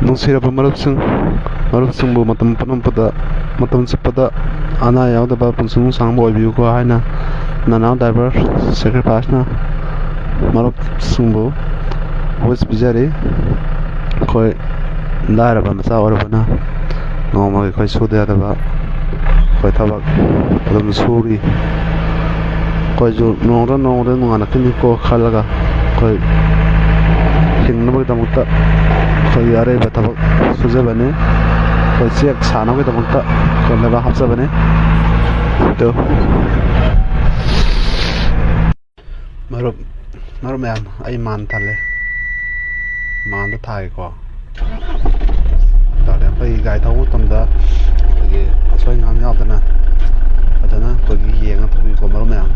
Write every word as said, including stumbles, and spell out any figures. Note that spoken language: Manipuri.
ꯅꯨꯡꯁꯤꯔꯕ ꯃꯔꯨꯞꯁꯤꯡ, ꯃꯔꯨꯞꯁꯤꯡꯕꯨ ꯃꯇꯝ ꯄꯨꯝꯅꯃꯛꯇ, ꯃꯇꯝ ꯆꯨꯞꯄꯗ ꯑꯅꯥ ꯌꯥꯎꯗꯕ ꯄꯨꯟꯁꯤ ꯅꯨꯡꯁꯥꯡꯕ ꯑꯣꯏꯕꯤꯌꯨꯀꯣ ꯍꯥꯏꯅ ꯅꯅꯥꯎ ꯗ꯭ꯔꯥꯏꯚꯔ ꯁꯦꯀ꯭ꯔꯤꯐꯥꯏꯁꯅ ꯃꯔꯨꯞꯁꯤꯡꯕꯨ ꯋꯤꯁ ꯄꯤꯖꯔꯤ꯫ ꯑꯩꯈꯣꯏ ꯂꯥꯏꯔꯕ ꯃꯆꯥ ꯑꯣꯏꯔꯕꯅ ꯅꯣꯡꯃꯒꯤ ꯑꯩꯈꯣꯏ ꯁꯨꯗ ꯌꯥꯗꯕ ꯑꯩꯈꯣꯏ ꯊꯕꯛ ꯑꯗꯨꯝ ꯁꯨꯔꯤ꯫ ꯑꯩꯈꯣꯏꯁꯨ ꯅꯣꯡꯃꯗ ꯅꯣꯡꯃꯗ ꯅꯨꯡꯉꯥꯏꯔꯛꯈꯤꯅꯤꯀꯣ ꯈꯜꯂꯒ ꯑꯩꯈꯣꯏ ꯍꯤꯡꯅꯕꯒꯤꯗꯃꯛꯇ ꯑꯩꯈꯣꯏꯒꯤ ꯑꯔꯩꯕ ꯊꯕꯛ ꯁꯨꯖꯕꯅꯤ꯫ ꯑꯩꯈꯣꯏ ꯆꯦꯛ ꯁꯥꯅꯕꯒꯤꯗꯃꯛꯇ ꯑꯩꯈꯣꯏ ꯂꯩꯕꯥꯛ ꯍꯥꯞꯆꯕꯅꯤ꯫ ꯑꯗꯨ ꯃꯔꯨꯞ, ꯃꯔꯨꯞ ꯃꯌꯥꯝ, ꯑꯩ ꯃꯥꯟ ꯊꯜꯂꯦ꯫ ꯃꯥꯟꯗ ꯊꯥꯒꯦꯀꯣ꯫ ꯇꯥꯗꯦ꯫ ꯑꯩꯈꯣꯏ ꯒꯥꯔꯤ ꯊꯧꯕ ꯃꯇꯝꯗ ꯑꯩꯈꯣꯏꯒꯤ ꯑꯁꯣꯏ ꯑꯉꯥꯝ ꯌꯥꯎꯗꯅ ꯐꯖꯅ ꯑꯩꯈꯣꯏꯒꯤ ꯌꯦꯡꯉ ꯊꯧꯕꯤꯌꯨꯀꯣ ꯃꯔꯨꯞ ꯃꯌꯥꯝ꯫